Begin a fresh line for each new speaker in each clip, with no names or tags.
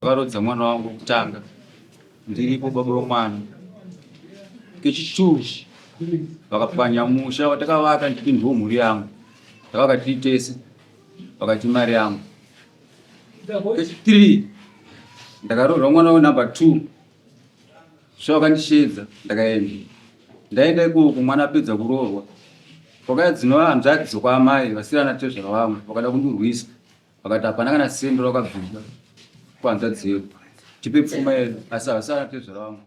Vakarodza mwana wangu kutanga ndiripo baba wemwana. Kechitu vakapwanya musha watakavaka nditi ndiwo mhuri yangu. Takavaka tiri tese vakati mari yangu. Kechi3 ndakaroorwa mwana we number 2. So vakandisheedza ndakaenda. Ndaenda ikoko mwana apedza kuroorwa. Kwakauya dzinova hanzvadzi dzokwaamai vasiri ana tezvara vangu vakada kundirwisa. Vakati hapana kana sendo rakabvisa kuhanzvadzi yedu. Tipe pfuma yedu asi havasi ana tezvara vangu.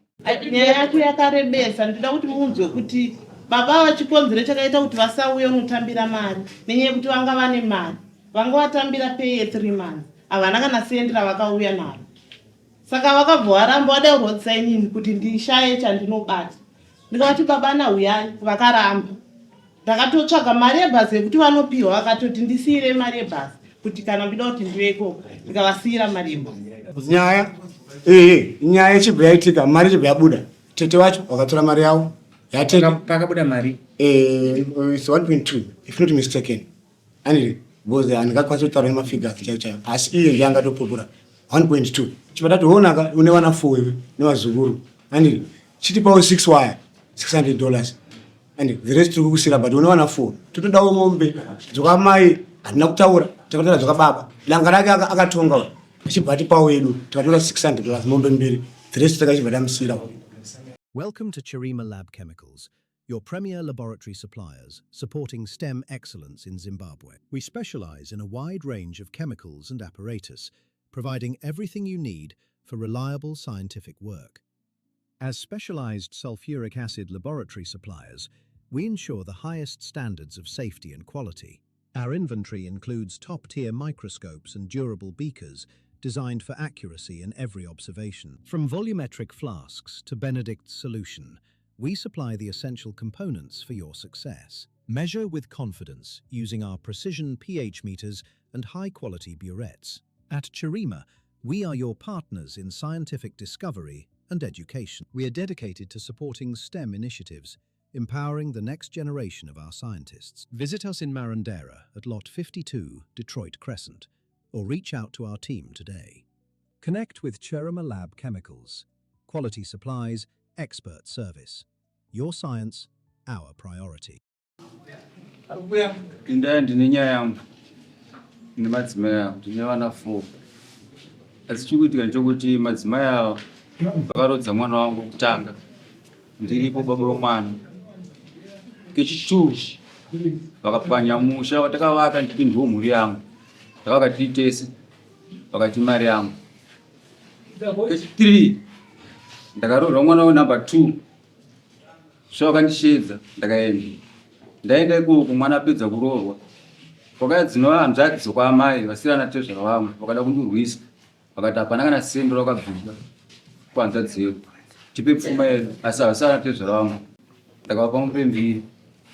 Nyaya yacho yakarebesa ndinoda kuti munzwe kuti baba ava chikonzero chakaita kuti vasauye unotambira mari nenyaya yekuti vanga vane mari vanga vatambira pay ye 3 months havana kana sendi ravakauya naro saka vakabva varamba vada kurwadzisa inini kuti ndishaye chandinobata ndikavati baba nauyai vakaramba Ndakatotsvaga mari yebhazi yekuti vanopiwa vakatoti ndisiire mari yebhazi kuti kana ndida kuti ndive ikoko ndikavasiira mari yebhazi.
Nyaya ee nyaya ichibva yaitika mari ichibva yabuda tete vacho vakatora mari yavo yatete
pakabuda mari
eh, it's 1.2 if not mistaken anyway because handingakwanisi kutaura nemafigures chaiyo chaiyo asi iye ndiye angatopupura 1.2 chibva tati honaka une vana 4 iwe nevazukuru anyway chitipawo 6 waya 600 dollars and the rest tiri kukusira but une vana 4 totodawo mombe dzokamai hatina kutaura takataura dzokababa danga rake akatonga uyu achibva atipawo yedu tikatora 600 dollars mombe mbiri the rest takachibva tamusira.
Welcome to Chirima Lab Chemicals, your premier laboratory suppliers supporting STEM excellence in Zimbabwe. We specialize in a wide range of chemicals and apparatus, providing everything you need for reliable scientific work. As specialized sulfuric acid laboratory suppliers, we ensure the highest standards of safety and quality. Our inventory includes top-tier microscopes and durable beakers designed for accuracy in every observation. From volumetric flasks to Benedict's solution, we supply the essential components for your success. Measure with confidence using our precision pH meters and high-quality burettes. At Chirima, we are your partners in scientific discovery and education. We are dedicated to supporting STEM initiatives, empowering the next generation of our scientists. Visit us in Marondera at Lot 52, Detroit Crescent, or reach out to our team today. Connect with Chirima Lab Chemicals. Quality supplies, expert service. Your science, our priority.
Indaya ndine nyaya yangu nemadzimai avo ndine vana 4 asi chikuitika ndechokuti madzimai ava vakarodza mwana wangu kutanga ndiripo baba wemwana kechitu vakapwanya musha watakavaka nditi ndiwo mhuri yangu takavaka tiri tese vakati mari yangu kechi 3 ndakaroorwa mwana wenumber 2 So vakandisheedza ndakaenda. Ndaenda ikoko mwana apedza kuroorwa. Kwakauya dzinova hanzvadzi dzokwaamai vasiri ana tezvara vangu vakada kundirwisa. Vakati hapana kana sendo rakabvisa kuhanzvadzi yedu. Tipe pfuma yedu asi havasi ana tezvara vangu. Ndakavapa mombe mbiri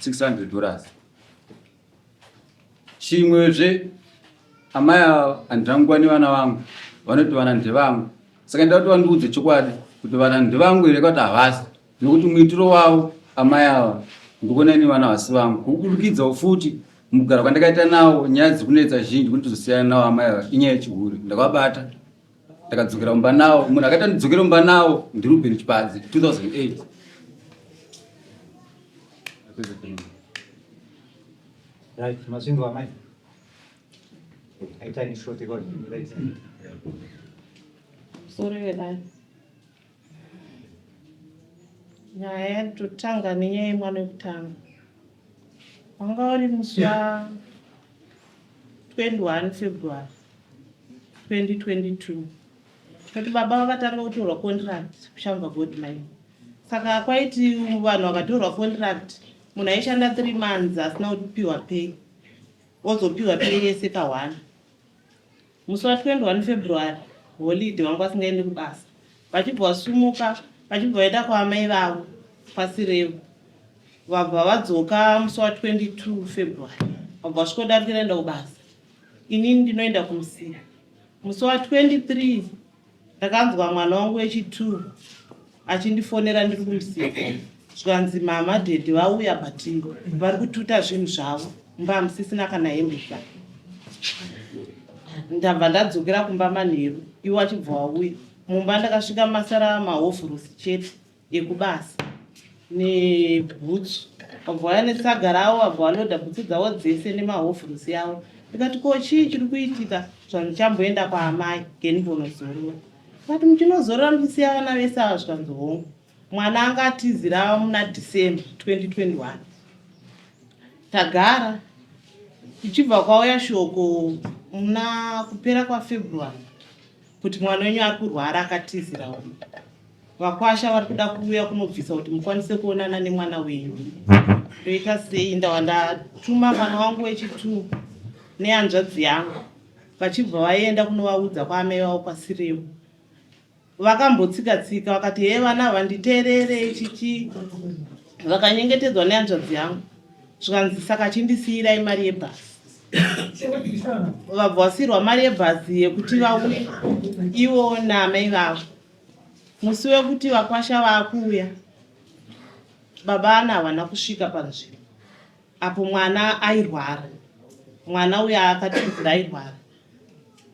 600 dollars. Chimwezve amai ava handina nguva nevana vangu vanoti vana ndevangu saka ndida kuti vandiudze chokwadi kuti vana ndevangu here kwati havasi nokuti muitiro wavo amai ava ndikuona ini vana vasi vangu kuburikidzawo futi mukugara kwandakaita nawo nyaya dzikunetsa zhinji kuti tozosiyana nawo amai ava inyaya yechihure ndakavabata ndakadzokera mumba nawo munhu akaita ndidzokere mumba nawo ndiRuben Chipadzi 2008.
Right, mazvinzwa amai. Aitai short iko. Right.
Sorry vedai. Nyaya yatotanga nenyaya yemwana wekutanga. Wanga uri musi wa 21 February 2022. Kuti baba vakatanga kutorwa contract kuShamva Gold Mine. Saka kwaiti vanhu vakatorwa contract munhu aishanda 3 months asina kupiwa pay ozopiwa pay yese pa one. Musi wa 21 February holiday vanga vasingaendi kubasa vachibva vasumuka vachibva vaenda kwaamai vavo kwaSirevo vabva vadzoka musi wa 22 February vabva vasvikodarikira enda kubasa inini ndinoenda kumusika musi wa 23 Ndakanzwa mwana wangu wechi2 achindifonera ndiri kumusika zvikanzi mama daddy vauya but vari kututa zvinhu zvavo mumba hamusisina kana hembe zvake. Ndabva ndadzokera kumba manheru iwo achibva wauya. Mumba ndakasvika masara mahovhorosi chete ekubasa nebhutsu. Vabva vauya netsaga ravo vabva valoda bhutsu dzavo dzese nemahovhorosi avo. Ndikati ko chii chiri kuitika zvandichamboenda kwaamai kendimbonozorora. Ndikati muchinozorora muchisiya vana vese ava zvikanzi hongu. Mwana anga atizira muna December 2021. Tagara kuchibva kwauya shoko muna kupera kwaFebruary kuti mwana wenyu ari kurwara akatizira uyu. Vakwasha vari kuda kuuya kunobvisa kuti mukwanise kuonana nemwana wenyu. Ndoita sei? Ndava ndatuma mwana wangu wechitu nehanzvadzi yangu vachibva vaenda kunovaudza kwaamai vavo kwasirewo. Vakambotsika tsika vakati hee vana vanditeerere chichi vakanyengetedzwa nehanzvadzi yangu zvikanzi saka chindisiyirai mari yebhasi vabva vasiyirwa mari yebhasi yekuti vauye ivo naamai vavo musi wekuti vakwasha vakuuya baba ana havana kusvika panzvimbo apo mwana airwara mwana uya akatizira airwara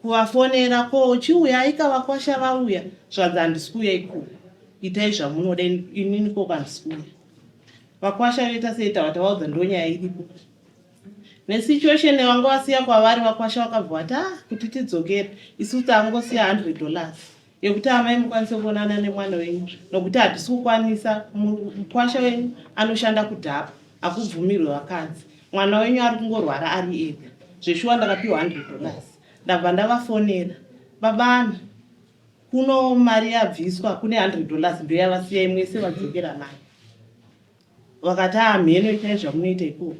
kuvafonera ko chiuyai ka vakwasha vauya zvanzi handisi kuuya ikoko itai zvamunoda inini koko handisi kuuya vakwasha voita sei tava tavaudza ndonyaya iripo nesituation vanga vasiya kwavari vakwasha vakabva vati ah kuti tidzokere isu tangosiya $100 yekuti amai mukwanise kuonana nemwana wenyu nokuti hatisi kukwanisa mukwasha wenyu anoshanda kudhapa hakubvumirwe vakadzi mwana wenyu ari kungorwara ari ega zveshuwa ndakapiwa $100 ndabva ndavafonera babana kuno mari yabviswa kune $100 ndoyavasiyai mwese vadzokera nayo Vakati ah mheno itai zvamunoita ikoko.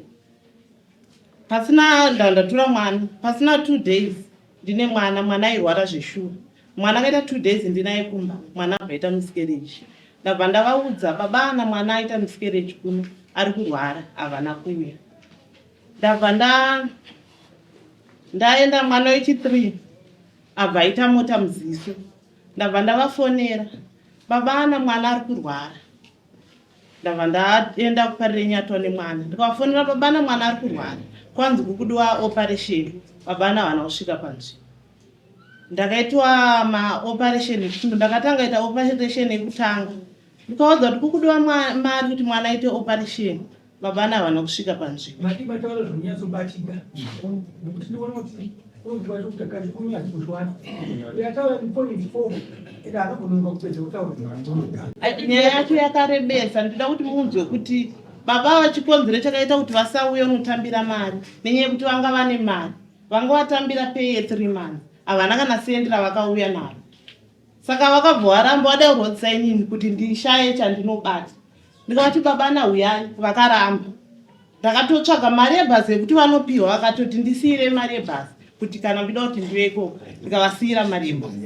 Pasina ndandatura mwana pasina 2 days ndine mwana mwana airwara zveshuwa. Mwana akaita 2 days ndinaye kumba mwana abva aita miscarriage. Ndabva ndavaudza baba ana mwana aita miscarriage kuno ari kurwara havana kuuya. Ndabva nda ndaenda mwana wechi 3 abva aita mota muziso. Ndabva ndavafonera baba ana mwana ari kurwara. Ndabva ndaenda kuParirenyatwa nemwana ndikavafonera babana mwana ari kurwara kwanzi kukudiwa operation babana havana kusvika panzvimbo. Ndakaitwa maoperation echipfundo ndakatanga ita operation yekutanga ndikaudza kuti kukudiwa mari kuti mwana aite operation babana havana kusvika panzvimbo.
Mati mataura zvinonyatsobatika nekuti ndinoona kuti
Nyaya yacho yakarebesa ndinoda kuti munzwe kuti baba ava chikonzero chakaita kuti vasauye unotambira mari nenyaya yekuti vanga vane mari vanga vatambira pay ye 3 months havana kana sendi ravakauya naro saka vakabva varamba vada kurwadzisa inini kuti ndishaye chandinobata ndikavati baba nauyai vakaramba Ndakatotsvaga mari yebhazi yekuti vanopiwa vakatoti ndisiire mari yebhazi kuti kana ndida kuti ndive ikoko ndikavasiira mari yebhazi.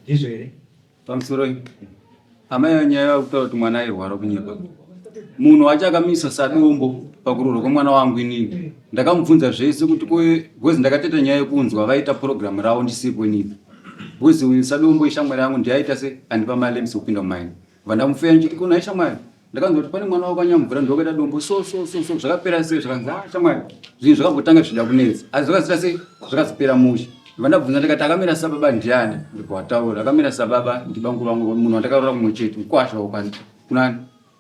Ndizvo here?
Pamusoro amai vanyaya vakutaura kuti mwana airwara kunyepa. Munhu wacho akamisa sadombo pakuroorwa kwemwana wangu inini. Ndakamubvunza zvese kuti because ndakatoita nyaya yekunzwa vaita program ravo ndisipo inini. Because uyu sadombo ishamwari yangu ndiye aita se andipa malemsi ekupinda mumaini. Vandamufeya ndichiti ko nhai shamwari ndakanzwa kuti pane mwana wakanyamvura ndokaita dombo so so so so zvakapera sei zvakanzi ah shamwari zvinhu zvakambotanga zvichida kunetsa asi zvakazita sei zvakazopera mushe vandabvunza ndikati akamira sababa ndiani ndibva wataura akamira sababa ndibangu vangu munhu wandakaroora mumwe chete mukwasha wakwani kunani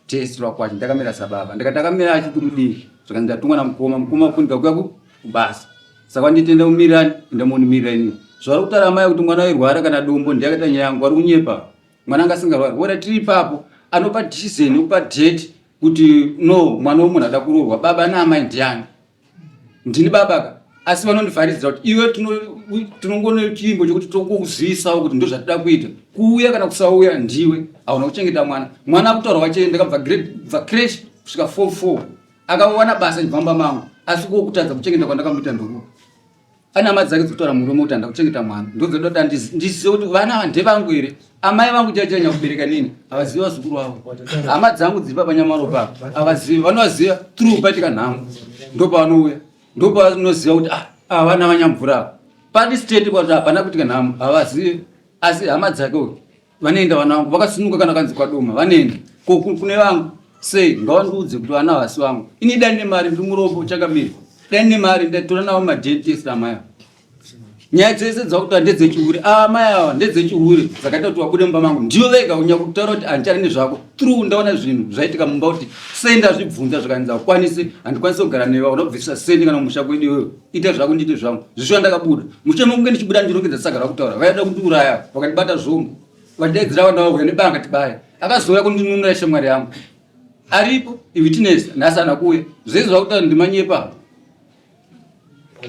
test rwakwacho ndakamira sababa ndikati akamira achiti kudii zvakanzi ndatumwa namukoma mukoma kundika kuya kubasa saka nditenda kumirirani ndamunimirira ini zvavari kutaura amai kuti mwana airwara kana dombo ndiyakaita nyaya yangu vari kunyepa Mwana anga asingarwari. Wora tiri ipapo anopa decision yekupa date kuti no mwana wemunhu ada kuroorwa baba naamai ndiani? Ndini baba ka. Asi vanondivharidzira kuti iwe tinongone chimbo chekuti tokuzivisawo kuti ndozvatida kuita. Kuuya kana kusauya ndiwe. Hauna kuchengeta mwana. Mwana akutaura wache ndakabva grade kubva creche kusvika form 4. Akawana basa ndibvamba mangu. Asi kutadza kuchengeta kwandakamuita ndokupi? Ane hama dzake dzekutaura murume kuti handa kuchengeta mwana ndodzoda kuti ndizive kuti vana ava ndevangu here amai vangu chaichai nyakubereka nini havazivi vazukuru vavo hama dzangu dziri papanyamaropa apa havazivi vanovaziva through paitika nhamo ndopavanouya ndopavanoziva kuti ah, ava vana vanyamvura ava pari state kwati hapana kuitika nhamo havazivi asi hama dzake uyu Vanoenda vana vangu vakasununguka kana kanzi kwadoma vanoenda ko kune vangu sei ngavandiudze kuti vana havasi vangu ini dai nemari ndiri murombo changamire dai nemari ndatora navo madentist amaya. Nyaya dzese dzakuta ndedzechihure. Amai ava ndedzechihure dzakaita kuti wabude mumba mangu. Ndiyo vega kunya kutaura kuti handichari nezvako. Through ndaona zvinhu zvaitika mumba kuti sei ndazvibvunza zvikanzi haukwanisi, handikwanisi kugara newe, hauna kubvisisa sendi kana kumusha kwedu iwewe. Ita zvako ndiite zvangu. Zvishuwa ndakabuda. Mushure mekunge ndichibuda ndirongedza tsaga rakutaura. Vaida kundiuraya vakandibata zvombo. Vachidaidzira vana vauya nebanga tibaya. Akazouya kundinunura shamwari yangu. Aripo iwitness nhasi ana kuuya. Zvese zvakutaura ndimanyepa.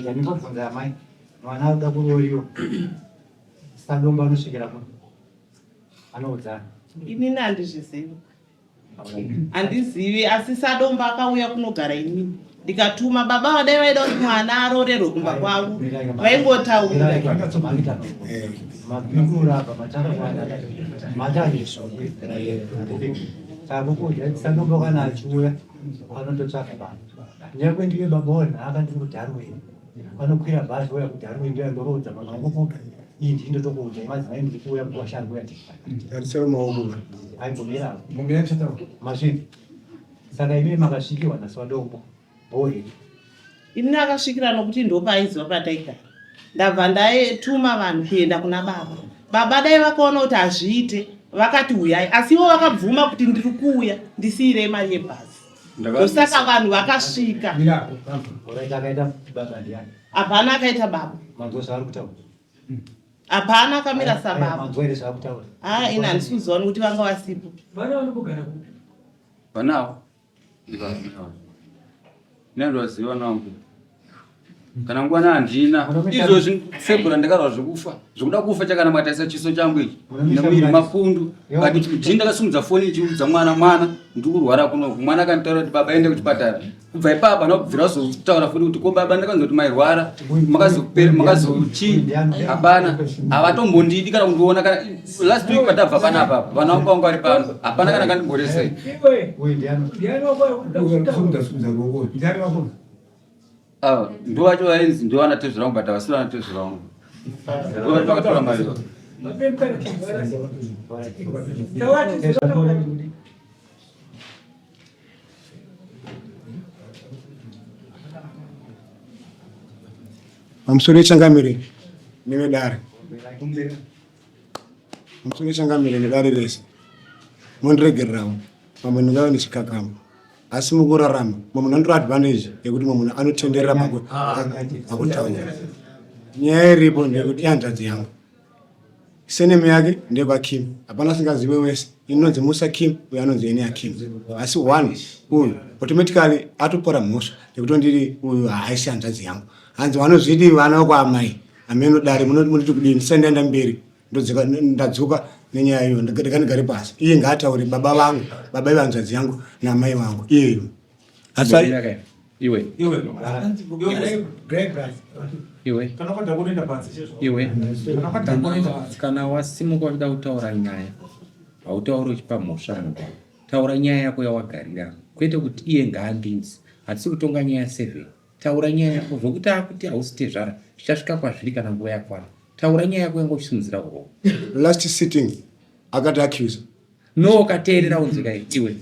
Ndingobvunza amai mwana anoda kurooriwa sadomba anosvikira kuno anoudzana.
Inini handizvizivi, handizivi asi sadomba akauya kunogara inini ndikatuma baba vadai vaida kuti mwana aroorerwe kumba kwavo vaingotaura
sadomba kana achiuya anondotsvaka baba Nyangwe ndiye baba wanhaka ndiri kuDarwin. Vanokwira bhazi vouya kuDarwin ndoya ndoroodza mwana wangu kupi. Iyi ndii ndotokuudza madzimai ndiri kuuya kuwasha ari kuuya
Tarisai maoko.
Aimbomira. Mbomira msataura. Mazvini. Saka imi makasvikirwa naSwadombo. Bho here?
Ini akasvikira nokuti ndopaaiziva pataigara. Ndabva ndaituma vanhu kuenda kuna baba. Baba dai vakaona kuti hazviite vakati huyai asi ivo vakabvuma kuti ndiri kuuya ndisiirei mari yebhazi. Ndosaka vanhu vakasvika. Hapana akaita baba. Hapana akamira sababa. Ah, ini handisi kuziva nokuti vanga vasipo.
Vana vanogara kupi?
Vanawo. Ndandovaziva vana vangu. Kana nguva handina. Izvozvi February ndakarwa zvekufa. Zvekuda kufa chakana makatarisa chiso changu ichi. Nemuviri mapundu. But ndini ndakasimudza foni ichiudza mwana mwana ndiri kurwara kunoku. Mwana akanditaura kuti baba ende kuchipatara. Kubva ipapa ndakubvira vazotaura futi kuti ko baba ndakanzwa kuti mairwara makazopera makazochii hapana havatombondidi kana kundiona kana last week patabva panapa vana vangu vanga vari pano hapana kana kandimboresei. Ah, ndo vacho vainzi ndo vana tezvera vangu but havasi vana tezvera vangu ndo vacho vakatora mari
Pamusoro yechangamire nevedare. Pamusoro yechangamire nedare rese. Mondiregererawo mamwe ndingave nechikakamo. Asi mukurarama mumwe munhu anotora advantage yekuti mumwe munhu anotenderera pakutaura. Nyaya iripo ndeyekuti ihanzvadzi yangu. Surname yake ndekwaKim, hapana asingazive wese. Inonzi Musa Kim, uyo anonzi Enia Kim. Asi one uyu automatically atopora mhosva yekuti ndiri uyu haisi hanzvadzi yangu. Hanzi vanozvidi vana vekwaamai hameno dare munoti kudini sani ndaenda mberi ndodzika ndadzoka nenyaya iyo ndikandigare pasi iye ngaataure baba vangu baba vehanzvadzi yangu namai vangu iyeyo
asi iwe iwe iwe iwe kana wasimuka uchida kutaura nyaya hautauri uchipa mhosva munhu taura nyaya yako yawagarira kwete kuti iye ngaandinzi hatisi kutonga nyaya seven taura nyaya yako zvokuti akuti hausi tezvara zvichasvika kwazviri kana nguva yakwana taura nyaya yako yanga uchisimudzira uroo
last sitting akati accuse
No ukateerera unzwika iwe.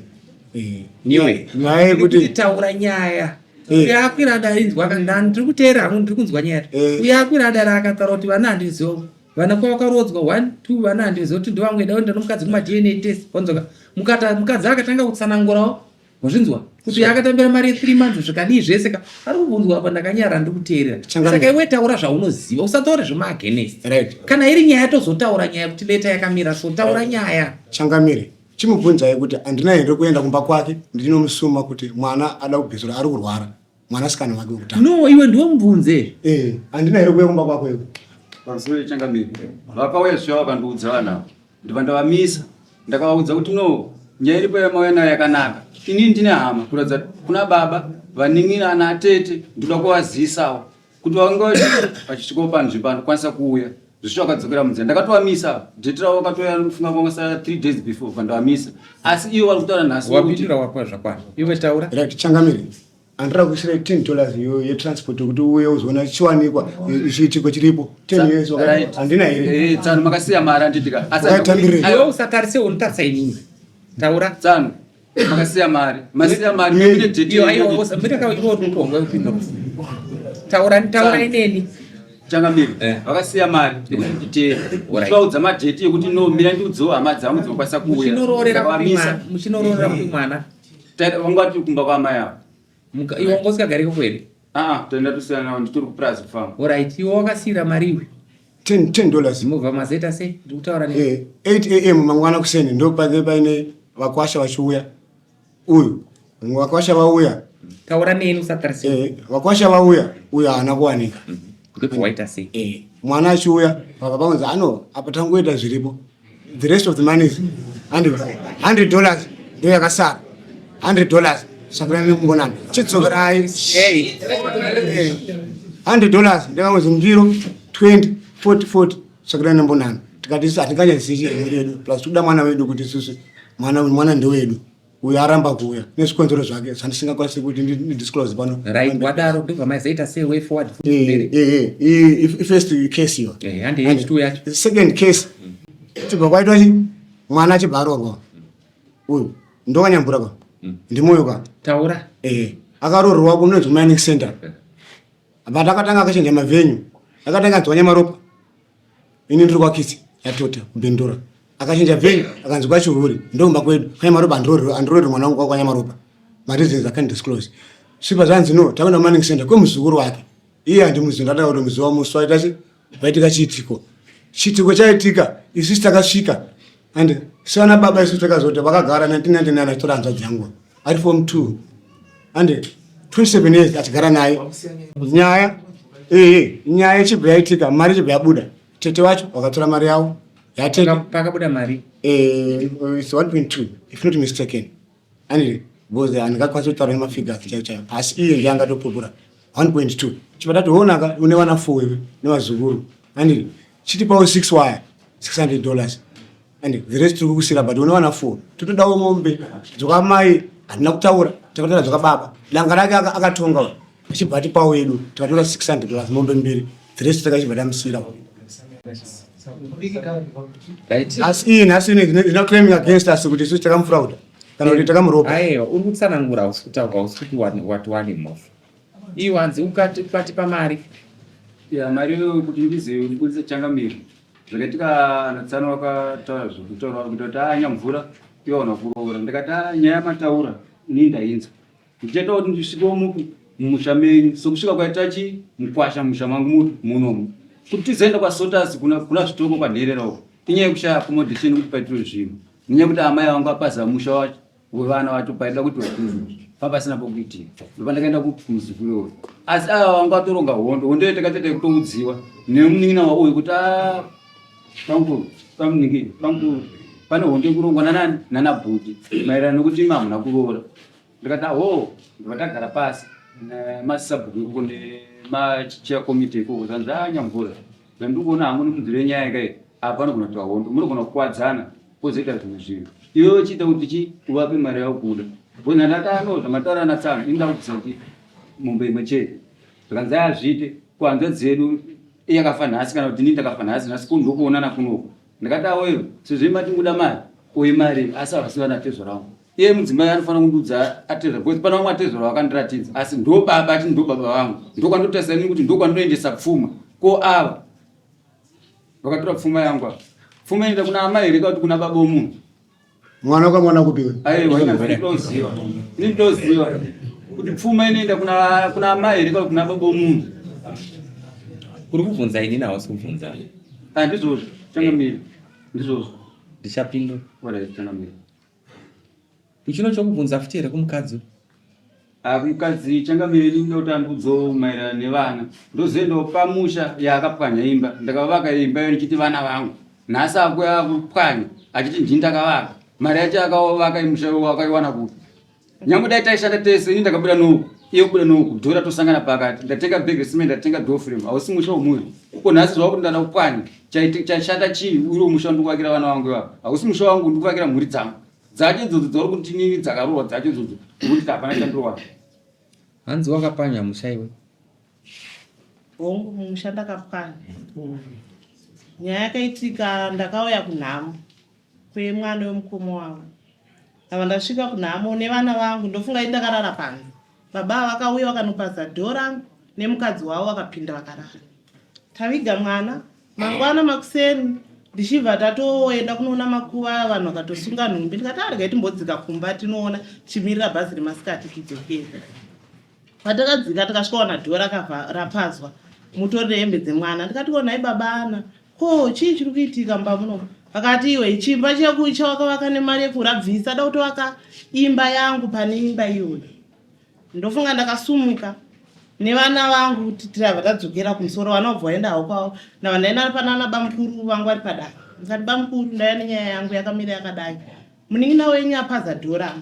Eh.
Iwe.
Nyaya yekuti
taura nyaya.
Eh.
Uyo akwira dare inzwa kana ndiri kuteerera hangu ndiri kunzwa nyaya.
Eh.
Uyo akwira dare akataura kuti vana handizivo. Vana kwavakarodzwa 1 2 vana handizivo kuti ndovangu enda enda nomukadzi kuma DNA test. Wanzwaka. Mukata mukadzi akatanga kutsanangurawo. Wazvinzwa? Kuti akatambira mari ye 3 months zvikadii zvese ka. Ari kubvunzwa apa ndakanyara ndiri kuteerera. Saka iwe taura zvaunoziva usataure zvema against.
Right.
Kana iri nyaya tozotaura nyaya kuti leta yakamira so taura right. nyaya.
Changamire chimubvunzai kuti handina here kuenda kumba kwake ndinomusuma kuti mwana ada kubvisura ari kurwara mwanasikana wake wekutanga.
No iwe ndiwe mubvunze.
Eh, handina here kuuya kumba kwako iwe.
Pamusoro changamire. Vakauya zviya vakandiudza vana. Ndibva ndavamisa ndakavaudza kuti no nyaya iripo yamauya nayo yakanaka inini ndine hama kuratidza kuna baba vanin'ina ana atete ndoda kuvazivisawo kuti vange vachisvikawo panzvimbo anokwanisa kuuya zvisvo vakadzokera munzira ndakatovamisa dheti ravo vakatouya funga kwangosara three days before vandavamisa asi ivo vari kutaura nhasi
wapindura wapa zvakwana iwe taura
right changamire Andira kuisira 10 dollars iyo yetransport yekuti uuye uzoona chiwanikwa chiitiko chiripo 10 years wakati handina here
Eh, tsano makasiya mari anditika asi
Wakatambirei?
Iwe usatarise unotarisa inini. Taura.
tsano makasiya mari masiya mari
Eh.
mune date
Iyo aiwa usa mbira ka iwe unotonga upindura. Taura taura ineni.
Changamire,
Eh.
vakasiya mari yekuti nditeere.
Alright.
Ndichivaudza madheti ekuti no mira ndiudzewo hama dzangu dzinokwanisa kuuya.
Muchinoroorera kupi
Ndakavamisa.
mwana? Muchinoroorera kupi mwana?
Vanga vatiri kumba kwaamai ava.
Iwe wanga usikagariko kwere?
Aa, toenda tosiyana navo nditori kupurazi kufamu.
Alright, iwe wakasiira mari iwe.
10 dollars.
Mobva mazoita sei? Ndiri kutaura ne.
8 am mangwana kuseni ndopange paine vakwasha vachiuya. Uyu vakwasha vauya.
Taura neni usatarise.
Vakwasha vauya, uyu haana kuwanika.
Ndobva waita sei?
Mwana achiuya baba pakunzi ano apa tangoita zviripo. The rest of the money is 100 dollars ndo yakasara. 100 dollars sakura nekungonana. Chidzokerai. 100 dollars ndakakunzi ndiro 20 40 40 sakura nembonana. Tikati isu hatinganyadzisi mhuri yedu plus tikuda mwana wedu kuti isusu mwana ndewedu. Uyo aramba kuuya nezvikonzero zvake zvandisingakwanisi kuti ndidisclose pano.
Right, wadaro ndobva mazoita sei way forward?
First case iyo.
Handi yechitu yacho.
Second case chibva kwaitwa chi mwana achibva aroorwa. Uyu ndokanyambura ka. Ndimoyo ka.
Taura.
Akaroorwa kunonzi mining center. But akatanga akachinja mavenue. Akatanga anzwa Nyamaropa. Ini ndiri kwakitsi yatota kubindura. Akachinja venue akanzi kwaChihuri ndokumba kwedu. KwaNyamaropa andiroori mwana wangu kwaNyamaropa. Ma reasons I can't disclose. Svipa zvanzi no takaenda mining center kwemuzukuru wake. Iye handimuzivi ndatanga kuti muziva musi waita chi vaitika chiitiko. Chiitiko chaitika isusu takasvika and sevana baba isusu takazoti vakagara 1999 achitora hanzvadzi yangu ari form 2 and 27 years achigara naye. Nyaya nyaya ichibva yaitika mari ichibva yabuda. Tete wacho vakatora mari yavo yatete.
Pakabuda mari
It's 1.2 if not mistaken. Anyway, because handingakwanisi kutaura nemafigures chaiyo chaiyo asi iye ndiye angatopupura 1.2. Chibva tati honaka une vana 4 iwe nevazukuru. Anyway, chitipawo 6 wire 600 dollars. And the rest tiri kukusira but une vana 4. Totodawo mombe dzokamai handina kutaura takatora dzokababa. Danga rake akatonga achibva atipawo yedu tikatora 600 dollars mombe mbiri. The rest takachibva tamusira. Asi iye nhasi is not claiming against us kuti isusu takamufrauda kana kuti takamuropa.
Aiwa, uri kutsanangura hausi kutaura hausi kuti wati wane mhofu. Iwe hanzi ukatipa mari.
Ya mari iyoyo kuti ndize ndibudise changamire. Zvakaitika anatsano vakataura zvekutaura kuita kuti anyamvura iwe hauna kuroora. Ndikati nyaya yamataura ini ndainzwa. Ndichaita kuti ndisvikewo mupi mumusha menyu sokusvika kwaita chi mukwasha mumusha mangu mupi munomu. Kuti tizoenda kwaSotas kuna zvitoko kwanherera uko. Inyaya yekushaya accommodation kuti paitirwe zvinhu. Nenyaya yekuti amai vangu apaza musha wacho wevana vacho paida kuti zvinhu papasina pokuitira. Ndopandakaenda kumuzukuru iwoyo. Asi ava vanga vatoronga hondo. Hondo iyo takatoita yekutoudziwa nemunin'ina wauyu kuti bamukuru, bamuniki, bamukuru pane hondo yekurongwa nanani nanabhuti maererano nekuti imi hamuna kuroora. Ndikati aho ndobva tagara pasi nemasabhuku ikoko nemachair committee ikoko zvanzi anyamvura zvandiri kuona hangu nemunzira yenyaya kai apa panogona kuitwa hondo munogona kukwadzana pozoita zvimwe zvinhu iwe uchiita kuti chi uvape mari yaukuda because ndandati ano zvamataura natsano ini ndakubvisa kuti mombe imwe chete zvikanzi azviite kuhanzvadzi dzedu iye akafa nhasi kana kuti ini ndakafa nhasi nhasi ndokuonana kunoku ndikati awewe sezvo imati mukuda mari uye mari asi havasi vana tezvara vangu iye mudzimai anofanira kundiudza atezvara because pana vamwe atezvara vakandiratidza asi ndo baba ati ndo baba vangu ndokwandotarisa ini kuti ndokwandinoendesa pfuma ko ava vakatora pfuma yangu ava pfuma inoenda kuna amai here kana kuti kuna baba womunhu
Mwana wakamwana kupi we?
Aiwa ini ndinoziva ini ndinoziva kuti pfuma inoenda kuna amai here kana kuna baba womunhu
Uri kubvunza inini hausi kubvunza.
Ah, ndizvozvo changamire ndizvozvo
Ndichapindura.
Alright, changamire
Uchino chokubvunza futi here kumukadzi?
Ah, kumukadzi changamire ini ndinoda kuti andiudzewo maererano nevana ndozoendawo pamusha yaakapwanya imba ndakavaka imba iyo ndichiti vana vangu nhasi akuya akupwanya achiti ndini ndakavaka mari yacho akavaka imusha iwo akaiwana kupi nyange dai taishanda tese ini ndakabuda nouku iye kubuda nouku dhora tosangana pakati ndatenga bag recement ndatenga door frame hausi musha womuri ko nhasi zvava kuti ndada kupwanya chashata chii uriwo musha wandikuvakira vana vangu ivava hausi musha wangu ndikuvakira mhuri dzangu dzacho idzodzo dzauri kuti nini dzakarohwa dzacho idzodzo ndikuti hapana chandinowana
Hanzi wakapwanya musha iwe.
Hongu, musha ndakapwanya. Nyaya yakaitika ndakauya kunhamo kwemwana wemukoma wangu. Ava ndasvika kunhamo nevana vangu ndofunga ini ndakarara panze. Baba ava vakauya vakanopaza dhoo rangu nemukadzi wavo vakapinda vakarara. Taviga mwana mangwana makuseni ndichibva tatoenda kunoona makuva vanhu vakatosunga nhumbi ndikati aregai timbodzika kumba tinoona tichimirira bhazi remasikati tidzokere. Patakadzika tikasvikaona dhoo rapazwa mutori nehembe dzemwana ndikati ko nhai baba Ana ko chii chiri kuitika mumba muno vakati iwe chimba chawakavaka nemari yekurabvisa da kutovaka imba yangu pane imba iyoyo. Ndofunga ndakasumuka nevana vangu kuti tirabva tadzokera kumusoro vana vabva vaenda havo kwavo ndabva ndaenda panana bamukuru vangu vari padare ndikati bamukuru ndauya nenyaya yangu yakamira yakadai munin'ina wenyu apaza dhora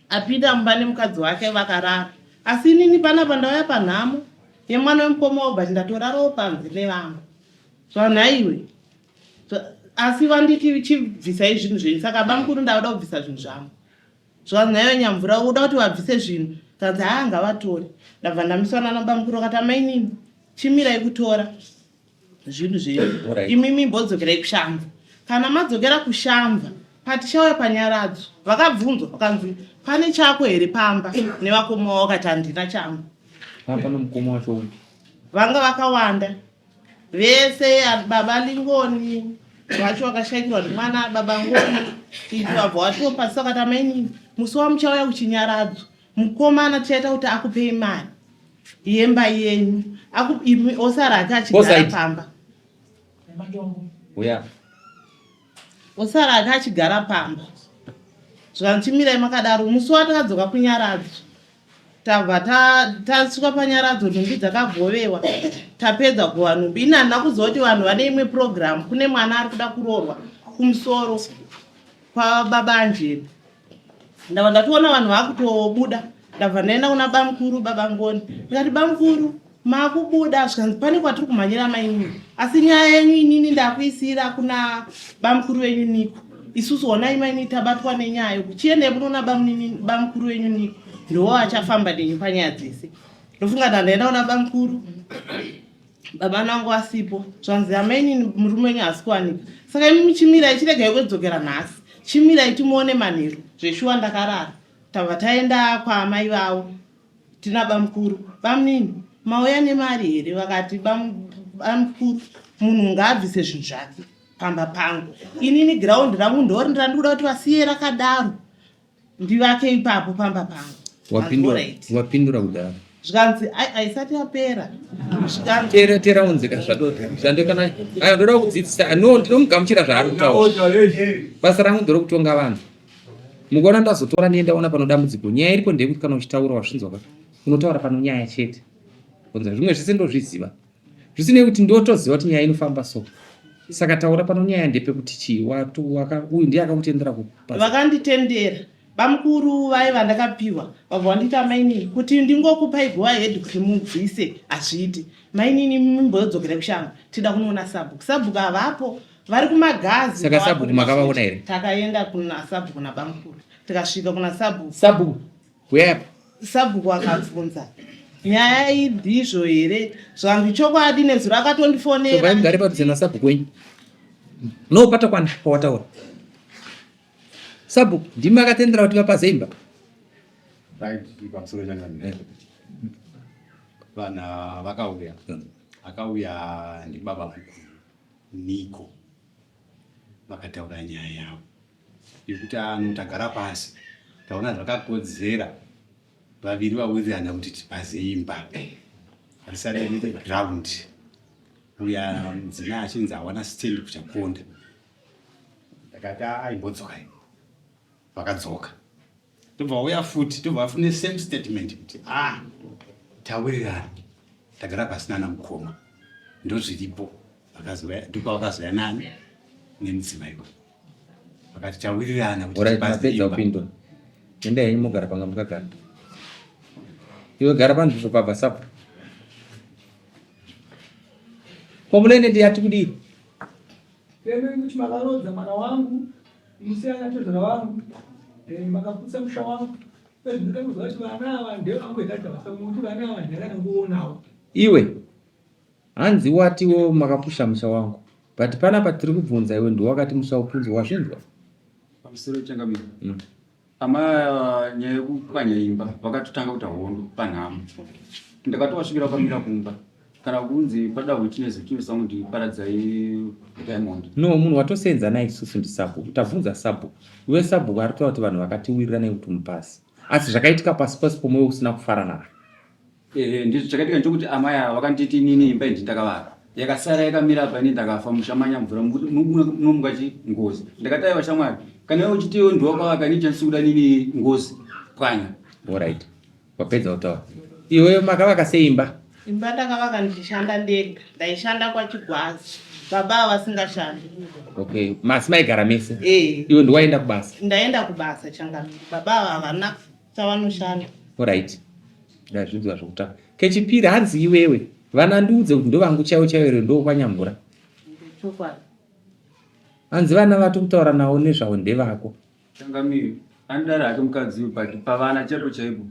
apinda mumba nemukadzi wake vakarara asi inini panapa ndauya panhamo yemwana wemukoma wangu but ndatorarawo panze nevangu zvanhaiwe asi vanditi chibvisai zvinhu zvenyu saka bamukuru ndauda kubvisa zvinhu zvangu Zvanzi naiwe Nyamvura uda kuti vabvise zvinhu kanzi haa ngavatore. Ndabva ndamiswa nana bamukuru vakati amainini chimirai kutora zvinhu zvenyu imimi imbodzokerai kushamva. Kana madzokera kushamva patichauya panyaradzo vakabvunzwa vakanzi pane chako here pamba nevakoma wavo vakati handina changu.
Pano mukoma wacho upi?
Vanga vakawanda. Vese baba Lingoni vacho vakashaikirwa nemwana baba Ngoni izvo vabva watopa saka tamainini musi wamuchauya kuchinyaradzo mukomana tichaita kuti akupei mari yemba yenyu imi osara ake achigara pamba
uya
osara ake achigara pamba zvikanzi chimirai makadaro musi watakadzoka kunyaradzo Tabva tasvika panyaradzo nhumbi dzakagovewa tapedza kugova nhumbi. Ini handina kuziva kuti vanhu vane imwe program kune mwana ari kuda kuroorwa kumusoro kwababa Anjeni. Ndabva ndatoona vanhu vakutobuda ndabva ndaenda kuna bamukuru baba Ngoni ndikati bamukuru makubuda zvikanzi pane kwatiri kumhanyira mainini asi nyaya yenyu inini ndakuisira kuna bamukuru venyu Niko isusu honai mainini tabatwa nenyaya yoku chiendai munoona bamukuru venyu Niko ndiwo achafamba nenyu panyaya dzese ndofunga ndandaenda kuna bamukuru baba nangu asipo zvanzi amainini murume wenyu haasi kuwanika saka imi muchimirai chiregai kudzokera nhasi chimirai timuone manheru zveshuwa ndakarara tabva taenda kwaamai vavo Tina bamkuru. Bamnini mauya nemari here vakati bamkuru munhu ngaabvise zvinhu zvake pamba pangu. Inini ground rangu ndorindira ndikuda kuti vasiye rakadaro ndivake ipapo pamba pangu.
Wapindura, wapindura kudaro.
Zvikanzi haisati yapera.
Tera tera unzika zvado zvando kana ayo ndoda kudzidzisa no ndinomugamuchira zvaari kutaura. Basa rangu ndorokutonga vanhu. Mukaona ndazotora ndiye ndaona pano dambudziko. Nyaya iripo ndeyekuti kana uchitaura wazvinzwa ka unotaura pano nyaya chete. Kunza zvimwe zvese ndozviziva. Zvisinei kuti ndotoziva kuti nyaya inofamba so. Saka taura pano nyaya ndepekuti chii watu waka uyu ndiye akakutendera kupa.
Vakanditendera bamukuru vaye vandakapiwa vabva vandiita mainini kuti ndingokupai go ahead kuti mubvise hazviiti mainini mumbodzokera kushango tida kunoona sabhuku sabhuku havapo vari kumagazi.
Saka sabhuku makavaona here?
Takaenda kuna sabhuku nabamukuru tikasvika kuna sabhuku.
Sabhuku huyai apa.
Sabhuku akabvunza nyaya iyi ndizvo here zvangu chokwadi nezuro akatondifonera.
Sobva mugare padhuze nasabhuku wenyu. No patakwana pawataura. Sabhuku ndimi akatendera kuti vapaze imba.
Right, pamusoro changamire. Vanhu vakauya. Akauya ndibaba mukuru. Nico vakataura nyaya yavo yekuti ano tagara pasi taona zvakakodzera vaviri vawirirana kuti tipaze imba risare riite ground uya mudzimai achinzi awana stand kuchakonda ndakati aimbodzokai vakadzoka tobva vauya futi tobva vafune same statement kuti ah tawirirana tagara pasina namukoma ndozviripo ndopavakazoya nani nemudzimai uyu vakati tawirirana
kuti kupindura enda henyu mogara panga mukagara iwe gara panzvimbo pabva sapo komulende ndiyati kudii
Pemei kuti makarodza mwana wangu musiyana tezvara wangu eh, makaputsa musha wangu ndinoda kuziva kuti vana ava ndevangu here kuti vana ava ndakanangoonawo
iwe hanzi watiwo makapusha musha wangu but panapa tiri kubvunza iwe ndiwe wakati musha upunzwe wazvinzwa
pamusoro changamire mm. Amai nyaya yekupwanya imba vakatotanga kuita hondo panhamo. Ndakatovasvikira vakamira kumba. Kana kunzi pada witness witness wangu ndiparadzai Diamond.
No, munhu watosenza naye isusu ndisabhuku. Tabvunza sabhuku. Iwe sabhuku ari kutaura kuti vanhu vakatiwirirana kuti mupasi. Asi zvakaitika pasi pasi pomwe usina kufara nazvo.
Ehe, ndizvo chakaitika nchokuti amai ava vakanditi inini imba iyi ndakavaka. Yakasara yakamira apa ini ndakafa musha manyamvura munomuka chi ngozi. Ndakati aiwa shamwari, kana iwe uchiti iwe ndiwe wakavaka ini chandisi kuda nini ngozi pwanya.
Alright. Wapedza kutaura. Iwe makavaka sei imba?
Imba ndakavaka ndichishanda ndega. Ndaishanda kwaChigwazi. Baba ava vasingashandi.
Okay, masi maigara mese?
Eh.
Iwe ndiwaenda kubasa?
Ndaenda kubasa changamire. Baba ava havana chavanoshanda.
Alright. Ndazvinzwa zvokutaura. Kechipiri hanzi iwewe vana ndiudze kuti ndovangu chaivo chaivo here ndokwanyamvura.
Chokwadi.
Hanzi vana vatikutaura navo nezvavo ndevako.
Changamire, anodaro hake mukadzi uyu but pavana chaipo chaipo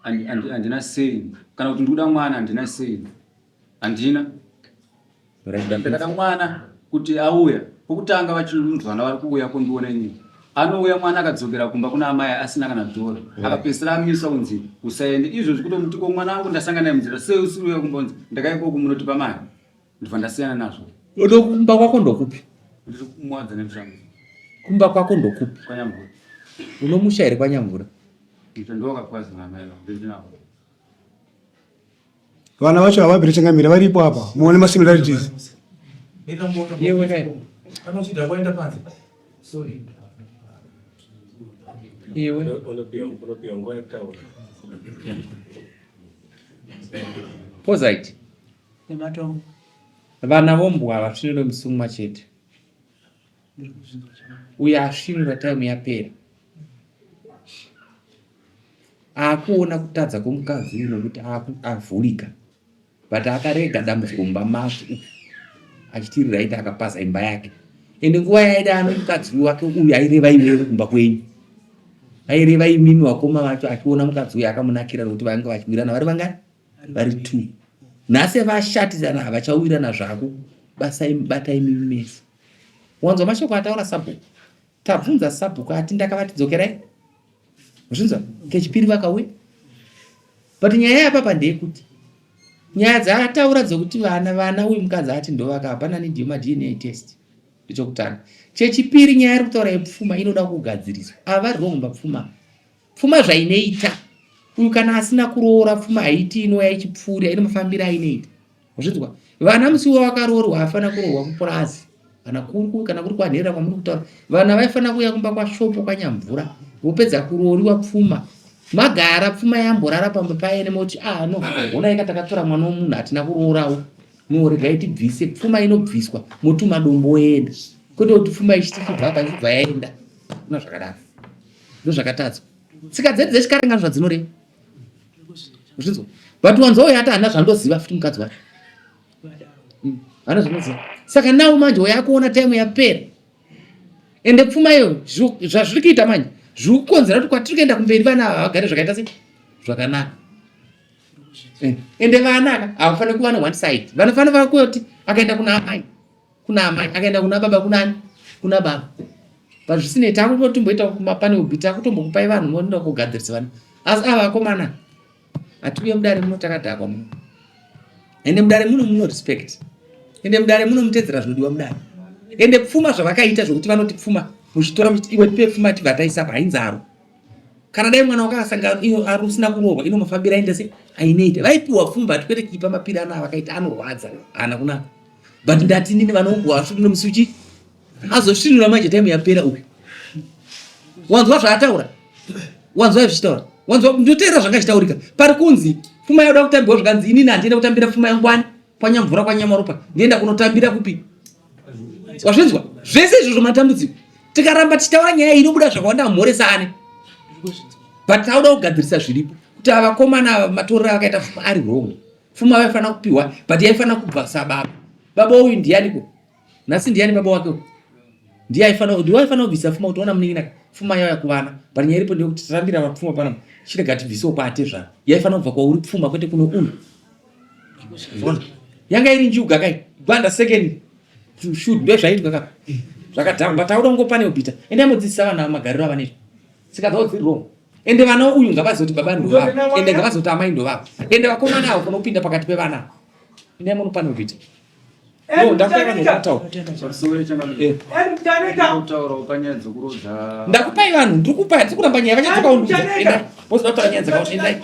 handina sei kana kuti ndikuda mwana handina sei handina ndakada mwana kuti auya pokutanga vachinzwana vari kuuya kundiona inini anouya mwana akadzokera kumba kuna amai asina kana dhora akapedzisira amiswa kunzi usaende izvozvi kutomuti ko mwana wangu ndasangana naye munzira sei usiri uya kumba kunzi ndakaikoku munotipa mari ndibva ndasiyana nazvo
Odo kumba kwako ndokupi?
Ndiri kumwadza nemushango.
Kumba kwako ndokupi?
Kwanyamvura.
Unomusha here kwaNyamvura?
Ito ndowakakwazi mama ino ndinawo.
Vana vacho havabviri changamire varipo apa muone masimilarities.
Yewe kai.
Anochida kuenda panze. Sorry.
Iwe.
Unopiwa nguva yekutaura.
Pozite.
Nematongo.
Vana vombwa havasvinure musungwa chete. Uyo asvinura time yapera. Akuona kutadza kwemukadzi uyu nekuti avhurika. But akarega dambudziko mumba make achiti right akapaza imba yake. Ende nguva yaida ano mukadzi wake uyu aireva iwewe kumba kwenyu. Aireva imimi wakoma vacho achiona mukadzi uyu akamunakira nekuti vanga vachiwirana vari vangani? vari two nhasi vashatisana havachawirirana zvako basai batai mimi mese wanzwa mashoko ataura sabhuku tabvunza sabhuku ati ndakavati dzokerai zvinzwa kechipiri vakauya but nyaya yapapa ndeyekuti nyaya dzaataura dzekuti vana vana uyu mukadzi ati ndovaka hapana need yemaDNA test ndechokutanga chechipiri nyaya iri kutaura yepfuma inoda kugadziriswa ava vari wrong papfuma Pfuma zvainoita uyu kana asina kuroora pfuma haiti inouya ichipfuurira ine mafambiro ainoita wazvinzwa vana musi wawakaroorwa hafana kuroorwa kupurazi kana kuri kana kuri kwanherera kwamuri kutaura vana vaifanira kuuya kumba kwashopo kwanyamvura vopedza kurooriwa pfuma magara pfuma yamborara pamba paye nemoti ah no honai ka takatora mwana womunhu hatina kuroorawo no regai tibvise pfuma inobviswa motuma dombo oenda kwete kuti pfuma ichiti chibva apa ichibva yaenda kuna zvakadaro ndozvakatadzwa tsika dzedu dzechikare ngano zvadzinoreva zvinzwa but wanzwa uyo ati hana zvandoziva futi mukadzi wacho mm, hana zvanoziva saka now manje uyo akuona time yapera ende pfuma iyo zvazviri kuita manje zviri kukonzera kuti kwatiri kuenda kumberi vana ava vagare zvakaita sei zvakanaka eh, ende vana aka havafaniri kuva ne one side vanofanira kuti akaenda kuna amai kuna amai akaenda kuna baba kunani kuna baba but zvisinei takutotimboita kumapane ubi takutombokupai vanhu monoda kugadzirisa vanhu asi ava vakomana hatiuye mudare muno takadhakwa muno ende mudare muno muno respect ende mudare muno mutedzera zvinodiwa mudare ende pfuma zvavakaita zvokuti vanoti pfuma muchitora muchiti iwe tipe pfuma tibva taisapa hainzaro kana dai mwana wakasangana iyo arusina kuroorwa ino mafambiro aenda se ainoita vaipiwa pfuma but kwete kuipa mapiri ana avakaita anorwadza haana kunaka but ndati nini vanougwa vasvinura musi uchi azosvinura manje time yapera uyu wanzwa zvaataura wanzwa zvichitaura wanzwa ndoteera zvanga zvichitaurika pari kunzi pfuma yaoda kutambirwa zvikanzi inini handienda kutambira pfuma yangu ani kwanyamvura kwanyamaropa ndienda kunotambira kupi wazvinzwa zvese izvozvo matambudziko tikaramba tichitaura nyaya inobuda zvakawanda mhoresane but tauda kugadzirisa zviripo kuti avakomana ava matorero avakaita pfuma ari wrong pfuma vaifanira kupiwa but yaifanira kubva sababa baba uyu ndiyaniko nhasi ndiyani baba wake uyu ndiye aifanira ndiwe aifanira kubvisa pfuma kuti ona munin'ina pfuma yauya kuvana but nyaya iripo ndeyekuti tarambira pfuma pana chirega tibvisewo kwaatezvara yaifanira kubva kwauri pfuma kwete kuno uyu yanga iri njuga kai gwanda second shoot ndozvaiitwa ka zvakadhakwa but auda kungo pane ubita ende amodzidzisa vana magariro avanoita tsika dzavo dziri wrong ende vana uyu ngavazive kuti baba ndovavo ende ngavazive kuti amai ndovavo ende vakomana avo kunopinda pakati pevana. Endai munopana kuita. No, ndakupai vanhu vekutaura. Eh.
Kutaurawo panyaya dzekurodza.
Ndakupai vanhu, ndiri kupai, ndiri kuramba nyaya vanyatsokaundiudza. Endai. Mozoda kutaura nyaya dzakaona. Endai.